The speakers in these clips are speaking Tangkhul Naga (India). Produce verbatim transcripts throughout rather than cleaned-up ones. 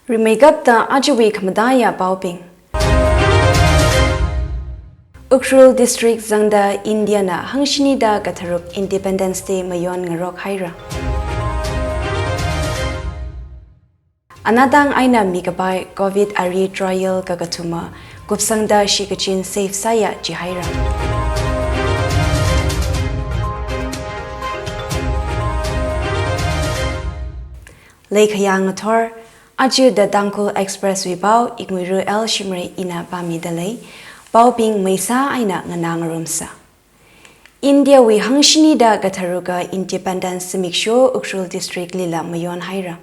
Rimeikapta ajawui khamataiya paobing. Ukhrul District zangda India na hangshinida katharuk Independence Day mayon ngarok haira. Anatang eina mikapai Covid ari trial kakathuma kupsangda shikachin safe sāya jihaira. Leikhayang ngathor, aja The Tangkhul Express wui pao Inguiru L Shimray ina pāmida lei, paobing maisa eina nganā ngarumsa. India wui hangshinida katharuka Independence zimiksho Ukhrul District lila mayon haira.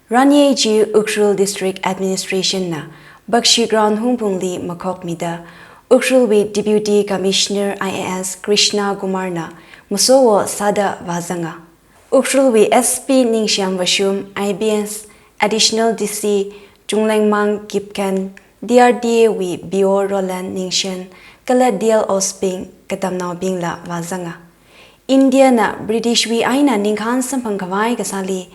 Ranye chi Ukhrul District Administration na Bakshi Ground Hungpungli makhokmida, Ukhrul wui Deputy Commissioner I A S Krishna Kumar na masowo sāda vāzanga. Ukhrul wui S P Ningshiam Vashum, I B S Additional D C Chunglengmang Kipgen, D R D A wui B O Roland Ningshen, kala D L Os bing, katamnaobingla vāzanga. India na British wui eina ningkhān samphang khavai kasāli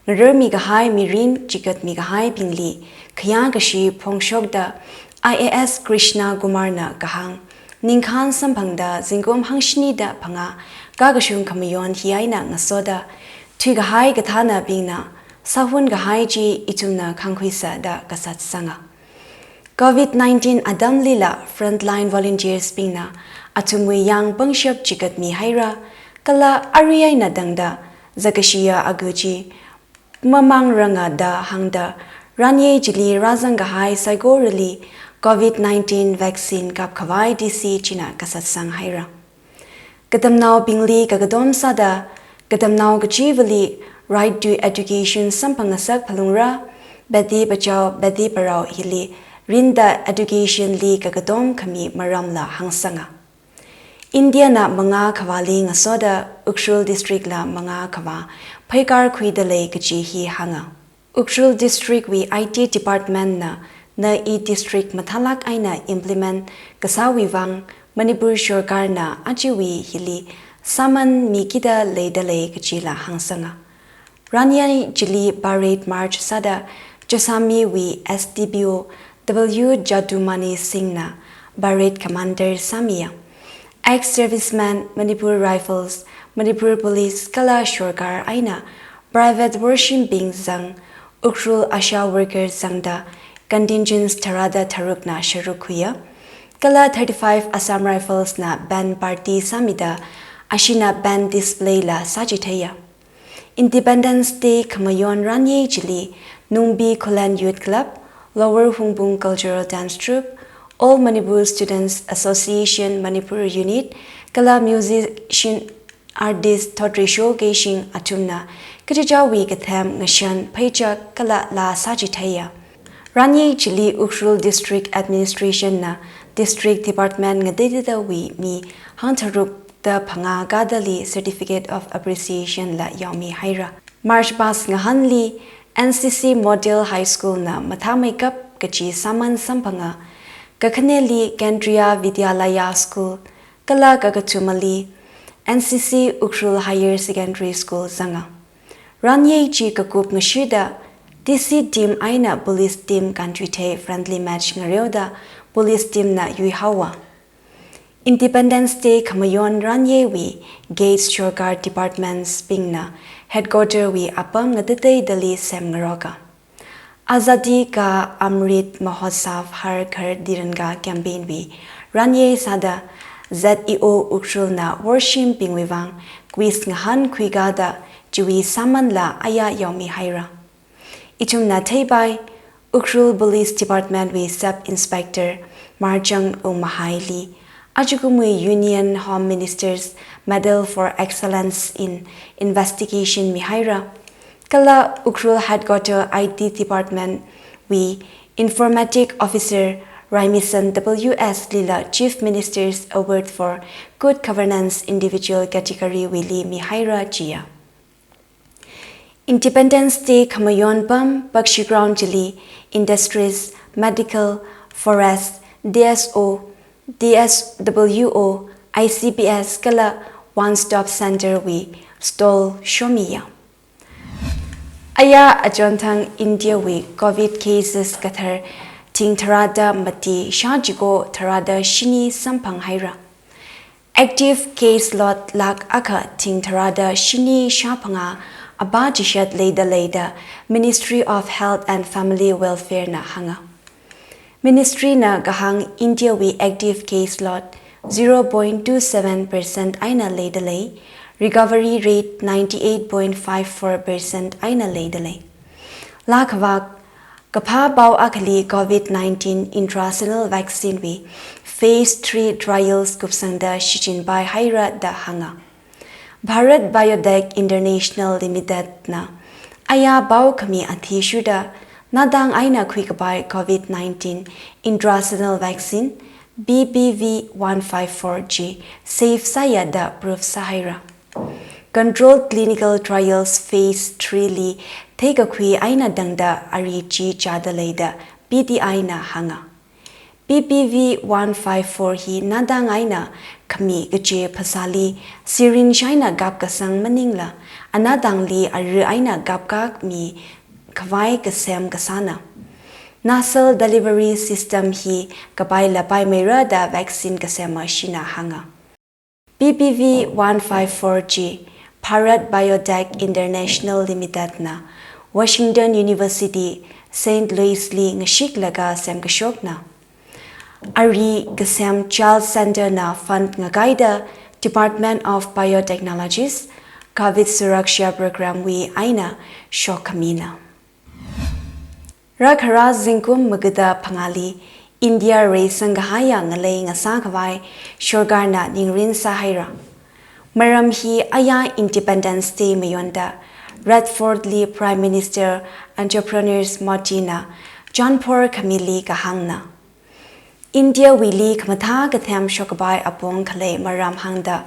ngararmi kahai mirin chigatmi kahaibingli khayā kashi phongshokda I A S Krishna Kumar na kahāng, ningkhān samphangda zingkum hangshinida phangā kakashung khamayon hi eina ngasoda, thuikahai kathānabingna sāhun kahai chi ithumna khangkhuisa da kasat sanga. Covid nineteen atamlila frontline volunteers bingna athumwui yāng pangshap chigatmi haira, kala arui eina tangda zakashiya agu chi mamangranga da hāngda, ranye chili rāzang kahai saikorali Covid nineteen vaccine kap khavai D C china kasat sang haira. Katamnaobingli kakatom sāda, katamnao kachivali right to education samphangasak phalungra, Beti Bachao, Beti Padhao hili rinda education li kakatom khami maramla hāngsanga. India na mangā khavāli ngasoda Ukhrul District la mangā khavā phaikar khuida lei kaji hi hānga. Ukhrul District wui I T Department na na i district mathālāk eina implement kasāwui vang Manipur sorkarna ajawui hili sāman mikida leida lei kajila hāngsanga. Ranye chili parade march sāda Jessami wui S D P O W Jadumani Singh na parade commander sāmiya. Ex-serviceman, Manipur Rifles, Manipur Police kala sorkar eina private worshim bing zang, Ukhrul ASHA worker zangda contingents tharāda tharukna sharuk khuiya. Kala thirty-five Assam Rifles na band party sāmida ashina band display la sāchitheiya. Independence Day khamayon ranye chili Nungbi Khullen Youth Club, Lower Hungpung Cultural Dance Troupe, All Manipur Students Association Manipur Unit, kala musician artist Thotrisho Keishing athumna kachichāwui kathem ngashan pheichak kala laa sāchitheiya. Ranye chili Ukhrul District Administration na district department ngateiteitawui mi hangtharuk da phangā kadali Certificate of Appreciation la yaomi haira. March past ngahānli N C C Model High School na mathāmeikap kaji sāman samphanga. Kakhaneli Kendriya Vidyalaya School, kala kakathumali N C C Ukhrul Higher Secondary School zanga. Ranye chi kakup ngashida D C team eina police team kānthuithei friendly match ngareoda police team na yuihaowa. Independence Day khamayon ranyewui gates sorkar departments bingna headquarter wui apam ngateiteidali semngaroka. Azadi Ka Amrit Mahotsav Har Ghar Tiranga campaign wui ranye sāda Z E O Ukhrul na worshimbingwui vang quiz ngahānkhui kada chiwui sāmanla aya yaomi haira. Ithumna theipai, Ukhrul Police Department wui Sub Inspector Marchang Umahai li ajakumwui Union Home Minister's Medal for Excellence in Investigation mihaira. Kala Ukhrul Headquarter I T Department wui Informatic Officer Raimisan W S lila Chief Minister's Award for Good Governance individual category wuili mihaira jiya. Independence Day khamayon pam Bakshi Ground chili Industries, Medical, Forest, D S O, D S W O, I C P S kala One Stop Center wui stall shomiya. Aya achonthang India wui Covid cases kathar thing tharāda mati shāchiko tharāda shini samphang haira. Active case load lakh akha thing tharāda shini shāphangā apā chishat leida lei da Ministry of Health and Family Welfare na hānga. Ministry na kahāng India wui active case load zero point two seven percent eina leida lei, recovery rate ninety-eight point five four percent eina leida lei. Lakhavak, kaphā pao akhali Covid nineteen intrathecal vaccine wui phase three trials kupsangda shichinpai haira da hānga. Bharat Biotech International Limited na aya pao khami athishurda nadang eina khuikapai Covid nineteen intrathecal vaccine B B V one five four chi safe sāya da proof sāhaira. Controlled clinical trials phase three li theikakhui eina tangda ari chi chāda lei da P T I na hānga. B B V one five four hi nadang eina khami kachi phasāli syringe eina kapkasang maningla, anadangli ari eina kapkami khavai kasem kasāna. Nasal delivery system hi kapaila paimeira da vaccine kasema shina hānga. B B V one five four chi Bharat Biotech International Limited na Washington University, Saint Louis li ngashiklaga semkashokna. Ari kasem Child Center na fund ngakaida Department of Biotechnologies Covid Suraksha Program wui eina shokhamina. Rākhara zingkum magada phangāli India reisang kahaiya ngalei ngasā khavai sorkarna ningrin sāhaira. Maram hi aya Independence Day mayonda Red Fort li Prime Minister Entrepreneurs Modi na chānphor khamili kahāngna. India wuili khamathā kathem shokkapai apong khalei maram hāngda,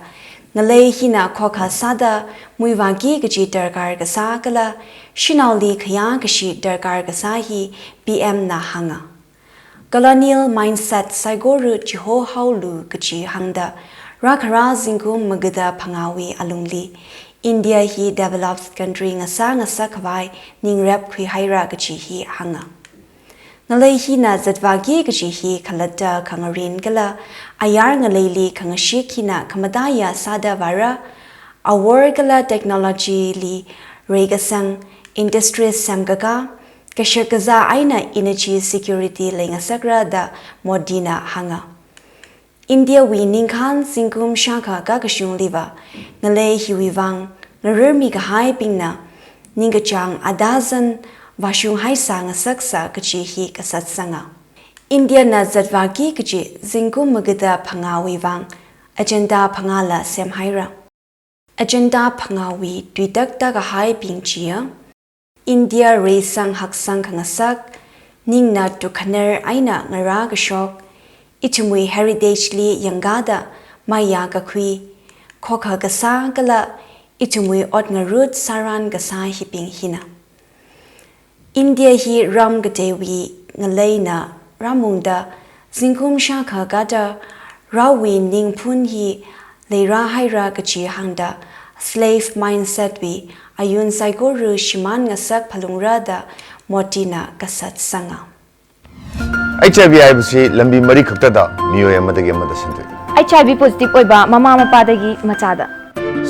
ngalei hina khokha sāda muivāki kachi darkar kasā kala shanaoli khayā kashi darkar kasā hi P M na hānga. Colonial mindset saikora chihohaolu kachi hāngda, rākhara zingkum magada phangāwui alungli India hi developed country ngasā ngasak khavai ningrep khuihaira kachi hi hānga. Ngalei hina zatvāki kachi hi khalatta khangarin kala ayar ngaleili khangashik hina khamataiya sāda vāra, awor kala technology li reikasang, industries semkaka, kashak kazā eina energy security leingasakra da Modi na hānga. India wui ningkhān zingkum shākha kakashungliva, ngalei hiwui vang ngararmi kahaibingna ningkachāng adazan vāshung haisā ngasaksa kachi hi kasat sanga. India na zatvāki kachi zingkum magada phangāwui vang agenda phangāla semhaira. Agenda phangāwui tuitakta kahaibing chiya, India reisang haksang khangasak, ningna tukhanar eina ngarā kashok, ithumwui heritage li yangkada maiya kakhui, khokha kasā kala ithumwui ot ngarut sāran kasā hibing hina. India hi ram kateiwui ngaleina rāmungda zingkum shākha kada raowui ningphun hi leirāhaira kachi hāngda slave mindset wui ayun saikora shimān ngasak phalungra da Modi na kasat sanga. H I V ꯍꯥꯏꯕꯁꯤ ꯂꯝꯕꯤ ꯃꯔꯤ ꯈꯛꯇꯗ ꯃꯤꯑꯣꯏ ꯑꯃꯗꯒꯤ ꯑꯃꯗ ꯁꯟꯗꯣꯛꯏ꯫ H I V positive ꯑꯣꯏꯕ ꯃꯃꯥ ꯃꯄꯥꯗꯒꯤ ꯃꯆꯥꯗ꯫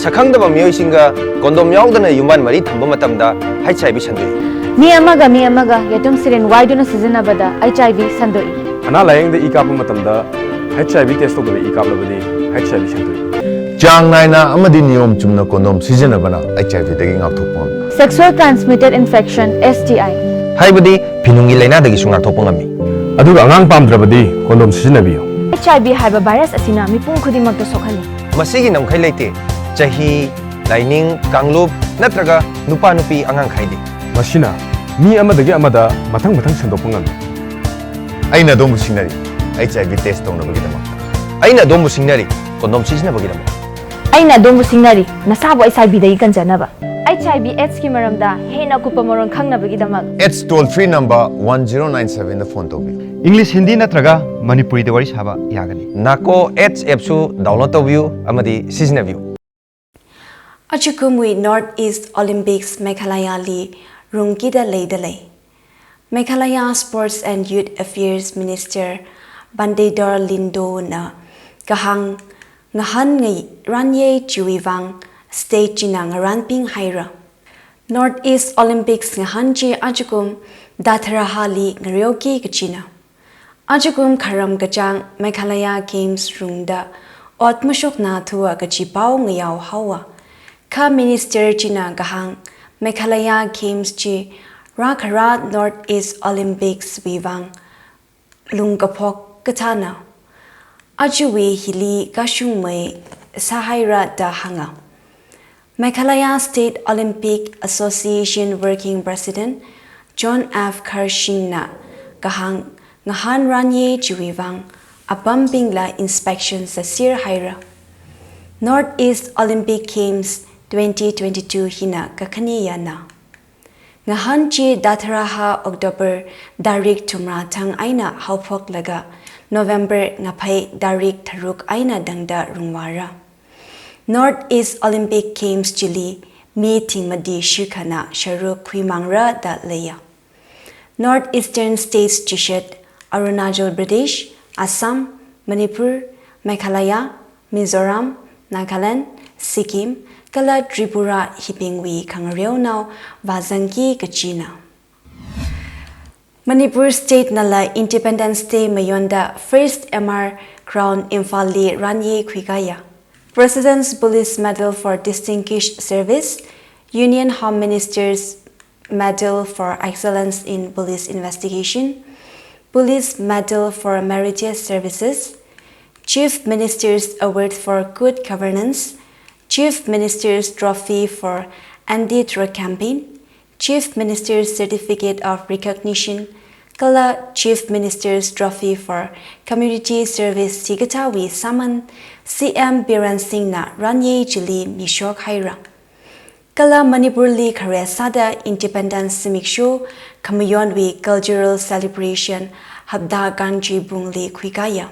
ꯁꯛꯈꯪꯗꯕ ꯃꯤꯑꯣꯏꯁꯤꯡꯒ condom ꯌꯥꯎꯗꯅ ꯌꯨꯝꯕꯥꯟ ꯃꯔꯤ ꯊꯝꯕ ꯃꯇꯝꯗ H I V ꯁꯟꯗꯣꯛꯏ꯫ ꯃꯤ ꯑꯃꯒ ꯃꯤ ꯑꯃꯒ ꯌꯦꯇꯨꯝ syringe ꯋꯥꯏꯗꯨꯅ ꯁꯤꯖꯤꯟꯅꯕꯗ H I V ꯁꯟꯗꯣꯛꯏ꯫ ꯑꯅꯥ ꯂꯥꯌꯦꯡꯗ ꯏ ꯀꯥꯞꯄ ꯃꯇꯝꯗ H I V test ꯇꯧꯗꯕ ꯏ ꯀꯥꯞꯂꯕꯗꯤ H I V ꯁꯟꯗꯣꯛꯏ꯫ ꯆꯥꯡ ꯅꯥꯏꯅ ꯑꯃꯗꯤ ꯅꯤꯌꯣꯝ ꯆꯨꯝꯅ condom ꯁꯤꯖꯤꯟꯅꯕꯅ H I V ꯗꯒꯤ ꯉꯥꯛꯊꯣꯛꯄ ꯉꯝꯃꯤ꯫ Sexual transmitted infection, S T I꯫ ꯍꯥꯏꯕꯗꯤ ꯐꯤꯅꯨꯡꯒꯤ ꯂꯥꯏꯅꯥꯗꯒꯤꯁꯨ ꯉꯥꯛꯊꯣꯛꯄ ꯉꯝꯃꯤ꯫ ꯑꯗꯨꯒ ꯑꯉꯥꯡ ꯄꯥꯝꯗ꯭ꯔꯕꯗꯤ condom ꯁꯤꯖꯤꯟꯅꯕꯤꯌꯨ꯫ H I V ꯍꯥꯏꯕ virus ꯑꯁꯤꯅ ꯃꯤꯄꯨꯝ ꯈꯨꯗꯤꯡꯃꯛꯇ ꯁꯣꯛꯍꯜꯂꯤ꯫ ꯃꯁꯤꯒꯤ ꯉꯝꯈꯩ ꯂꯩꯇꯦ꯫ ꯆꯍꯤ, ꯂꯥꯏꯅꯤꯡ, ꯀꯥꯡꯂꯨꯞ ꯅꯠꯇ꯭ꯔꯒ ꯅꯨꯄꯥ ꯅꯨꯄꯤ ꯑꯉꯥꯡ ꯈꯥꯏꯗꯦ꯫ ꯃꯁꯤꯅ ꯃꯤ ꯑꯃꯗꯒꯤ ꯑꯃꯗ ꯃꯊꯪ ꯃꯊꯪ ꯁꯟꯗꯣꯛꯄ ꯉꯝꯃꯤ꯫ ꯑꯩꯅ ꯑꯗꯣꯝꯕꯨ ꯁꯤꯡꯅꯔꯤ, H I V test ꯇꯧꯅꯕꯒꯤꯗꯃꯛ꯫ ꯑꯩꯅ ꯑꯗꯣꯝꯕꯨ ꯁꯤꯡꯅꯔꯤ, condom ꯁꯤꯖꯤꯟꯅꯕꯒꯤꯗꯃꯛ꯫ ꯑꯩꯅ ꯑꯗꯣꯝꯕꯨ ꯁꯤꯡꯅꯔꯤ, ꯅꯁꯥꯕꯨ H I V ꯗꯒꯤ ꯀꯟꯖꯅꯕ꯫ H I V AIDS ꯀꯤ ꯃꯔꯝꯗ ꯍꯦꯟꯅ ꯑꯀꯨꯞꯄ ꯃꯔꯣꯜ ꯈꯪꯅꯕꯒꯤꯗꯃꯛ AIDS toll free number one zero nine seven ꯗ phone ꯇꯧꯕꯤꯌꯨ꯫ English, Hindi ꯅꯠꯇ꯭ꯔꯒ ꯃꯅꯤꯄꯨꯔꯤꯗ ꯋꯥꯔꯤ ꯁꯥꯕ ꯌꯥꯒꯅꯤ꯫ NACO AIDS app ꯁꯨ download ꯇꯧꯕꯤꯌꯨ ꯑꯃꯗꯤ ꯁꯤꯖꯤꯟꯅꯕꯤꯌꯨ꯫ ꯑꯆꯨꯀꯨꯝꯋꯤ North East Olympics ꯃꯦꯘꯥꯂꯌꯥꯂꯤ rungkida leidalei. Meghalaya Sports and Youth Affairs Minister Banteidor Lyngdoh na kahāng ngahān ngai ranye chiwui vang state china ngarānping haira. North East Olympics ngahān chi ajakum Dathara hali ngareoki kachina. Ajakum kharam kachāng Meghalaya Games rungda ot mashokna thua kachi pao ngayao haowa. Kha Minister china kahāng Meghalaya Games chi rākhara North East Olympics wui vang lungkaphok kathāna. Ajawui hili kashungmei sāhaira da hānga. Meghalaya State Olympic Association Working President John F Kharshing na kahāng ngahān ranye chiwui vang apambingla inspection sāser haira. North East Olympic Games twenty twenty-two hina kakhaneyana. Ngahān chi Dathara ha October tarik thumrā thang eina haophoklaga November ngaphei tarik tharuk eina tangda rungvāra. North East Olympic Games chili mi thingmati shikhana sharuk khuimāngra da leiya. North Eastern States chishat Arunachal Pradesh, Assam, Manipur, Meghalaya, Mizoram, Nagaland, Sikkim, kala Tripura hibingwui khangareonao vāzangki kachina. Manipur State nala Independence Day mayonda First M R Crown Imphal li ranye khuikaya. President's Police Medal for Distinguished Service, Union Home Minister's Medal for Excellence in Police Investigation, Police Medal for Meritorious Services, Chief Minister's Award for Good Governance, Chief Minister's Trophy for Anti-Drug Campaign, Chief Minister's Certificate of Recognition, kala Chief Minister's Trophy for Community Service hikathāwui sāman C M Biren Singh na ranye chili mishok haira. Kala Manipur li khare sāda Independence zimiksho khamayonwui cultural celebration Hapta Kanchibung li khuikaya.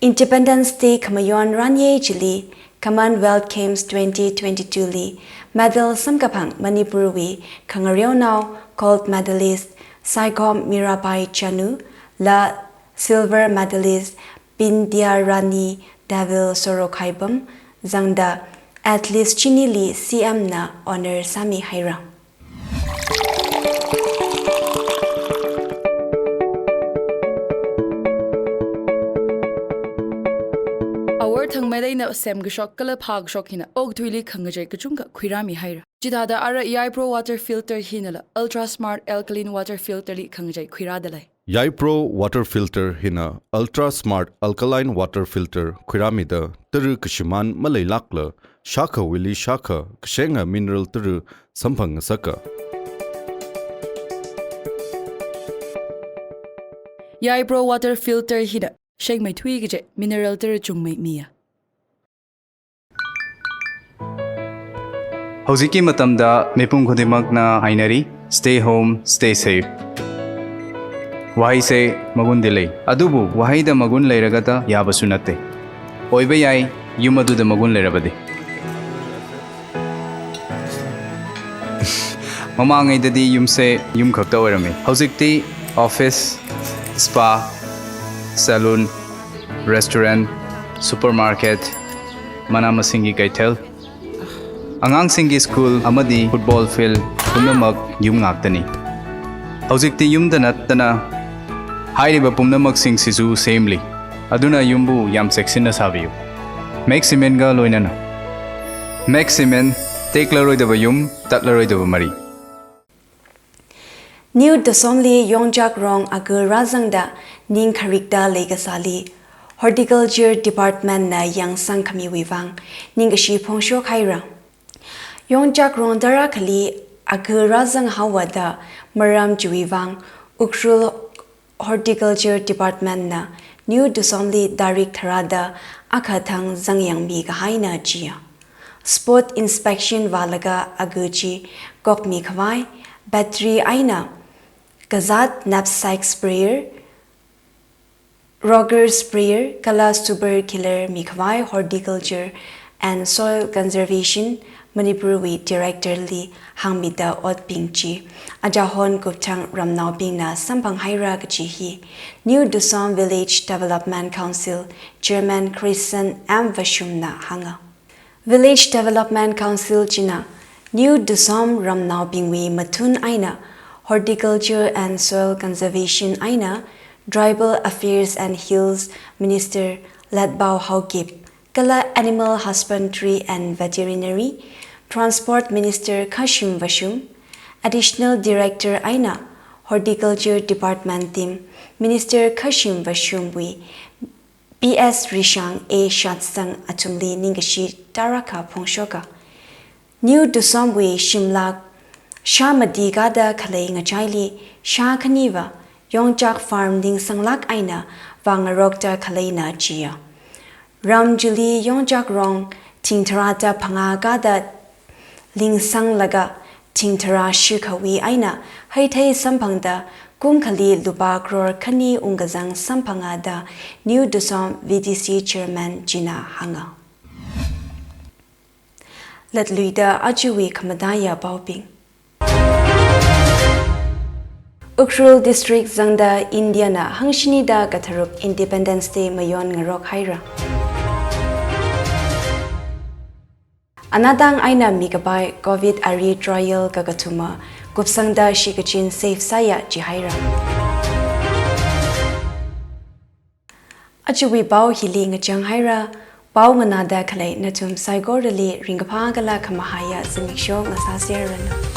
Independence Day khamayon ranye chili Commonwealth Games twenty twenty-two li medal samkaphang Manipur wui khangareonao gold medalist Saikhom Mirabai Chanu la silver medalist Bindyarani Devil Sorokhaibam zangda athletes chinili C M na honour sāmi haira. Awor Thangmeilei na semkashok kala phākashok hina okathuili khangachei kachungkha khuirāmi haira. Chithāda ara Yaipro water filter hinala Ultra Smart Alkaline water filter li khangachei khuirādalei. Yaipro water filter hina Ultra Smart Alkaline water filter khuirāmida tara kashimān maleilākla shākhawuili shākha kashenga mineral tara samphang ngasaka. Yaipro water filter hina shengmeithui kaje mineral tara chungmei miya. Hꯧjikki matamda mipum khudingmakna hainari, "Stay home, stay safe." Waheise magundi lei. Adubu waheida magun leiragada yabasu natte. Oiba yai, yum aduda magun leirabadi. Mamangaidadi yumse yum khakta oirame. Hojikti office, spa, salon, restaurant, supermarket, mana masinggi kaithel, angangsinggi school amadi football field pumnamak yum ngaktani. Hojikti yumda nattana hairiba pumnamaksing sisu semli. Aduna yumbu yam cheksinna sabiyu. Max Cement ga loinana. Max Cement, teklaroidaba yum, tatlaroidaba mari. New Dosomli Yongchak Rong aga rāzangda ning kharikta leikasāli Horticulture Department na yangsang khamiwui vang ningkashi phongshok haira. Yongchak Rong tara khali aga rāzang haowa da maram chiwui vang Ukhrul Horticulture Department na New Dosomli tarik tharāda akha thang zangyangmi kahaina chiya. Spot inspection vālaga aga chi kokmi khavai, battery eina kazāt knapsack sprayer, roller sprayer, kala super killer mikhavai Horticulture and Soil Conservation Manipurwui Director li hāngmida otbing chi ajahon kupthang ramnaobingna samphang haira kaji hi New Dusom Village Development Council Chairman Christian M Vashumna hānga. Village Development Council china New Dusom ramnaobingwui mathun eina Horticulture and Soil Conservation eina Tribal Affairs and Hills Minister Letbau Haokip, kala Animal Husbandry and Veterinary, Transport Minister Khashim Vashum, Additional Director eina Horticulture Department team Minister Khashim Vashumwui P S Rishang A Shatsang athumli ningkashi tarākha phongshoka. New Dusomwui shimlak shā mati kada khalei ngachaili shā khaniva yongchak farm lingsanglak eina vāngarokta khaleina chiya. Ram chili yongchak rong thing tharāda phangā kada lingsanglaga thing tharā shikhawui eina heithei samphangda kum khali lupā crore khani ungkazang samphanga da New Dusom V D C Chairman china hānga. Latluida ajawui khamataiya paobing. Ukhrul District zangda India na hangshinida katharuk Independence Day mayon ngarok haira. Anatang eina mikapai Covid ari trial kakathuma kupsangda shikachin safe sāya jihaira. Ajawui pao hili ngachang haira, pao nganāda khalei nathum saikorali ringkaphā kala khamahaiya zimiksho ngasāserranu.